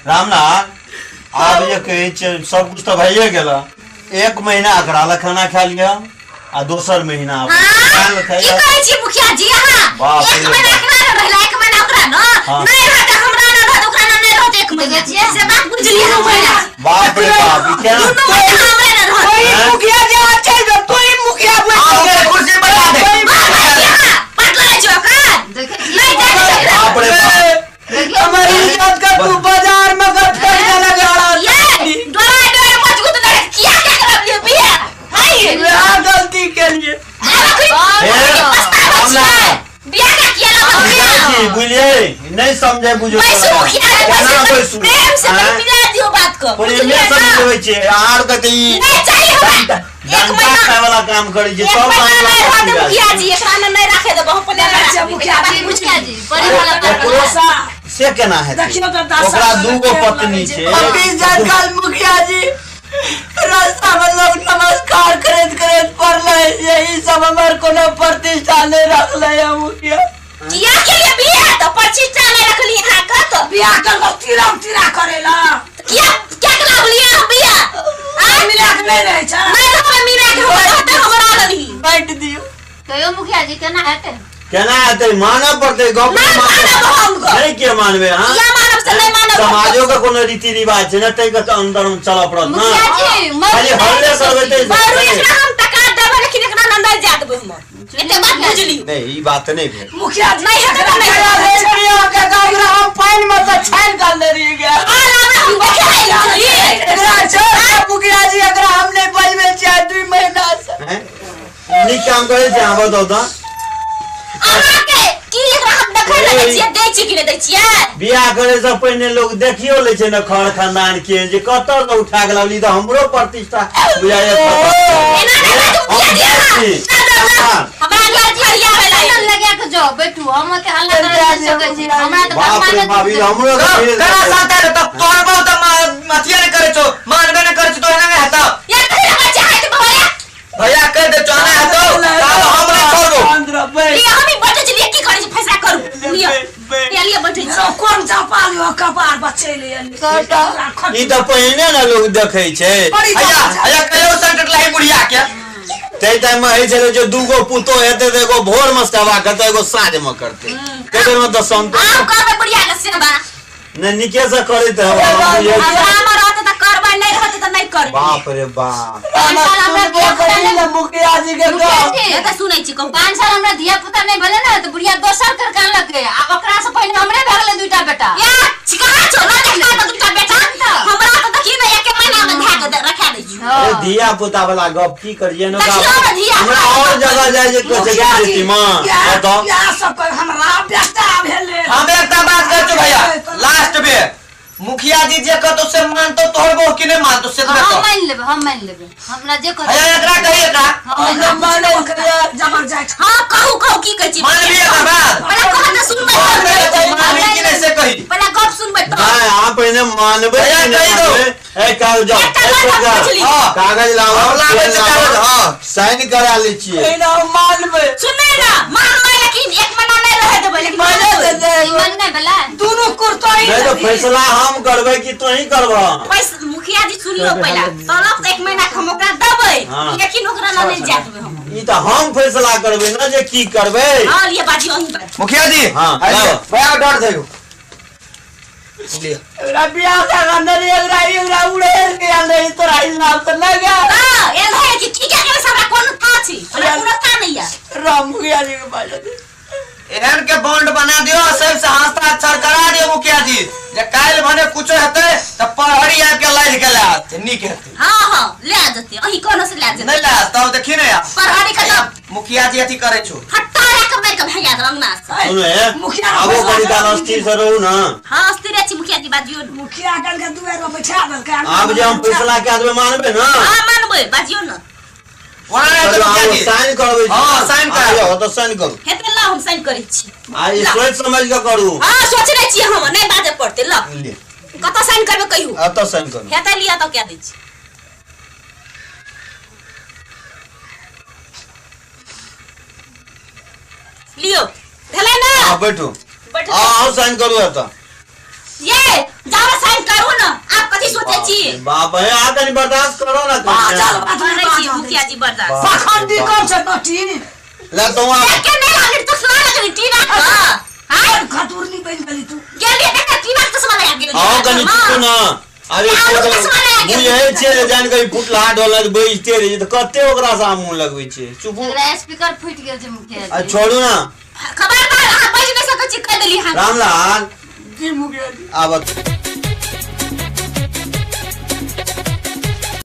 रामलाल, आब जे कहै छै सब कुछ तऽ भइए गेल। एक महीना एकरा लए खाना खा लिअ आ दोसर महीना आब हाँ? एकरा लए की खाइए। कहै छी मुखिया जी अहाँ? बाप एक रे महीना बाप। एकरा न रहला, एक महीना ओकरा न। हाँ। नहि रहत हमरा न रहत, ओकरा न नहि रहत एक महीना। देखै छियै? से बात बुझलियै हम मुखिया जी। बाप रे बाप, ई केना दुनू महीना हमरा न रहत। तोही हैं? मुखिया जे छै से तोही मुखिया आ ओकरे कुर्सी पर ला दे। बाप रे जी अहाँ, बात लड़ै छी ओकरा? देखै नहि छियै? जाइ छी ओकरा। बाप रे बाप। देखियौ हमर इज्जत के तू बाजार में के फेंक देलक गाड़ा। ये डोरा डोरा मजबूत नहीं किया क्या करब लिए बिया हाय। वएह गलती के लिए। हे, रामलाल। बिया का किया ना हम बिया जाइ छी, बुझलियै नहि समझै बुझै पैसो मुखिया रे, केना पैसो बैसू प्रेम से आँय? मिला दियो बात को प्रेमे बुझलियै ना? समझबै छियै आर कते ई नहीं चाहिए हमरा। एक डंटा महीना खाय वाला काम करै छै एक सब महीना काम नहीं रहत वाला मुखिया जी, एकरा ने नहीं राखे देबो हम अपने अच्छा, मुखिया जी मुखिया जी बड़ी वाला बात ओकरो है। से केना हेतै? देखियौ तऽ दस ओकरा साल दूगो के पत्नी छै। अभी सरकार मुखिया जी रास्ता में लोग नमस्कार करैत करैत पड़ले जे ई सब हमर कोनो प्रतिष्ठा नहीं रखले है मुखिया। किया के लिए बिया तो प्रतिष्ठा नहीं रखली अहाँ का तो बियाह कर लोग तीरा तीरा करेला। किया क्या के लागली अहाँ बिया आ मिला के नहीं रहे छै। नहीं रहबै मिला के, हमरा रहतै हमरा लगी बांटि दियौ। कहियो मुखिया जी केना हेतै? केना हेतै? मानऽ पड़तै गप। नहि मानब हम गप। नहि के मानबै अहाँ? किया मानब से नहि मानब हम। समाजो के कोनो रीति रिवाज छै ने, ताहि के अंदर मे चलऽ पड़त ने। मुखिया जी खाली हल्ले करबै तै से बारू एकरा हम टका देबै लेकिन एकरा न नहि जाय देबै हम, एते बात बुझलियौ। नहि ई बात नहि भेल। मुखिया जी नहि हेतै तऽ नहि हेतै। बियाह के एकरा हम पानि में तऽ छानि कऽ ले रही गया। आ लाबै हम देखे आयल छी। एकरा छै मुखिया जी, एकरा हम नहि बजबै छियै 2 महीना से। हैं? नीक काम करै छै अहाँ, बताउ तऽ। अहाँके की एकरा हम देखै लए दै छियै, दै छियै कि नहि दै छियै? बियाह करे से पहिने लोग देखियो लै छै ने खर खानदान के जे कतऽ से उठा के लावली, तऽ हमरो प्रतिष्ठा बुझाइए। एना नहि बाजू मुखिया जी अहाँ। छी। ना, ना, ना। हमरा घर फरिया भेलै। लाइन लगा के जाओ बैठू, हम ओते हल्ला करै नहि सकै छी, हमरा तऽ बाप रे भगवाने बाप, ई हमरो कना के साता रे तब तोहर बहु त अथिया नहीं करे छो, मानबे नहीं करे छो तो एना नहीं हेतौ। यार कहीं हमरा चाहत भैया। भैया कह दे चोना हेतौ तब हम नहीं छोड़बो। लिया हम ही बैठे छी, लिया की करै छी फैसला करू। लिया लिया लिया बैठे छी। कोन चापा लियो कपार बचेले। ई तऽ पहिने ने लोग देखै छै। भैया भैया कहियो संकट लाही बुढ़िया के। ताहि टाइम मे होइ छलै जे दूगो पुतोह हेतै तऽ एगो भोर मे सेवा करतै एगो साँझ मे करतै, ताहि बेर मे तऽ संतोष आब करबै बुढ़िया के सेवा। नहि नीके से करैत हेबै। आब राम रहतै तऽ करबै, नहि रहतै तऽ नहि करबै। बाप रे बाप। 5 साल हमरा धिया पुता नहि मुखिया जी के मुखिया जी नहि तऽ सुनै छी कहू। 5 साल हमरा धिया पुता नहि भेलै ने तऽ बुढ़िया दोसर कर के अनलकै, आ ओकरा से पहिने हमरे भए गेलै 2टा बेटा। या छिका छौ ना देखता तऽ 2टा बेटा, हमरा तऽ देखी ने एके महीना मे धए के रखा दै छियौ। अरे धिया पुता वाला गप की करियै ने, देखियौ ने धिया हमरा और जगह जाइ जे कहै छै मुखिया जी कि माँ बताउ। इएह सब कर हमरा बेटा भेलै। हम एकटा बात कहै छियौ भैया, लास्ट बेर मुखिया जी जे कहतो से मानतो तोहर बहु कि नहीं मानतो से हम कहतो। मान लेबै, हम मान लेबै, हमरा जे कहतै। भैया एकरा कही एकरा। हम मानै छियै जबर जाइ छै। हाँ कहू कहू की कहै छी। मानबी एकर बाद। पहिले कह तऽ सुनबै। मानबी कि नहीं से कही। पहिले गप सुनबै तऽ। नहि अहाँ पहिने मानबै भैया, कि नहि कहि दो। मानबै? ए कागज जाओ, एकटा ए बात हम कागज। पुछली। हाँ। कागज लाओ, हम लाबै पेन छी लाओ, कागज, हाँ। साइन करा लै छियै। एना हम मानबै। सुनै ना मानबै लेकिन एक महीना नहि रहै देबै लेकिन मानै मानबै। तऽ ई मन नहि भेलै। दुनू कुर्तोही नहि तऽ फैसला हम करबै कि तोही करबह? पैसा मुखिया जी सुनियो, पहिले तलब तऽ 1 महीना के हम ओकरा देबै हाँ। लेकिन ओकरा लऽ नहि जाय देबै हम। ई तऽ हम फैसला करबै ने जे की करबै। हाँ लिअ बाजियौ अहीं बाजियौ। मुखिया जी हाँ, आइए। लाओ। भैया डर जाइयो। लिअ। एकरा बियाह का अंदर एकरा एकरा उड़ेल के आल रही तोरा इलाम तऽ लगा। हाँ, एल है कि की क्या करे, हमरा कोनो था छी, हमरा कोनो था नहीं है। राम मुखिया जी के पास। एहन के बॉन्ड बना दियो, सबसे हस्ताक्षर करा दियो मुखिया जी, जे काल्हि भने कुछो हेतै तऽ प्रहरी आबि के लादि के लए आते, नीक हेतै। हाँ हाँ ले आ जते, अहीं कोनो से ले आ जते। नहि लए आत तब देखी ने यार। प्रहरी के तऽ मुखिया जी अथी करै छौ। हट्टा लए के मारि के भैया देलक अंगना से। सुनू हे, मुखिया आबो फैसला बड़ी काल करब। अस्थिर से रहू ना। हाँ अस्थिर छी मुखिया जी, बाजियौ ने। मुखिया कन के दुआरि पर बैठा देलकै। आब जे हम फैसला कए देबै मानबै ना? हाँ मानबै, बाजियौ ने। ओना नहि हेतै चलू, मुखिया आबो जी। साइन करबै छी। हाँ, साइन करा। आबियौ, तऽ साइन करू। हेतै ल हम साइन करै छी। आ ई सोचि समझि कऽ करू। हाँ सोचने छियै हम, नहि बाजऽ पड़तै। ल लिअ। कतऽ साइन करबै कहियौ? एतऽ साइन करू। हेतै लिअ तऽ कए दै छी। लियो भेलै ना? हाँ बैठू। बैठू। हाँ अहूँ साइन करू एतऽ। ये जाओ साइन करू। सोचै छी। बाप हे, आ कनी बर्दाश्त करो ना बाजल बात करै नहि छी बाजल। मुखिया जी बर्दाश्त। पाखंडी कम छै नटी। ले तो आ के नहि लागल चश्मा लगल टीना के। हां, खतुरनी बनि गेली तू। गेलियै देखा, टीना के चश्मा लगा गेल। आओ कनी चुप ना। अरे, आरो चश्मा लगा गेल। बुझै छियै जे जान कहीं फुटलाहा डोलत बैजते रहै छै, तऽ कते ओकरा से मुँह लगबै छियै? चुपू। एकरा स्पीकर फूटि गेल छै मुखिया आ जी। छोड़ू ना। खबरदार, अहाँ बाजि नहि सकै छी, कहि देली अहाँके। रामलाल। जी मुखिया जी। आब।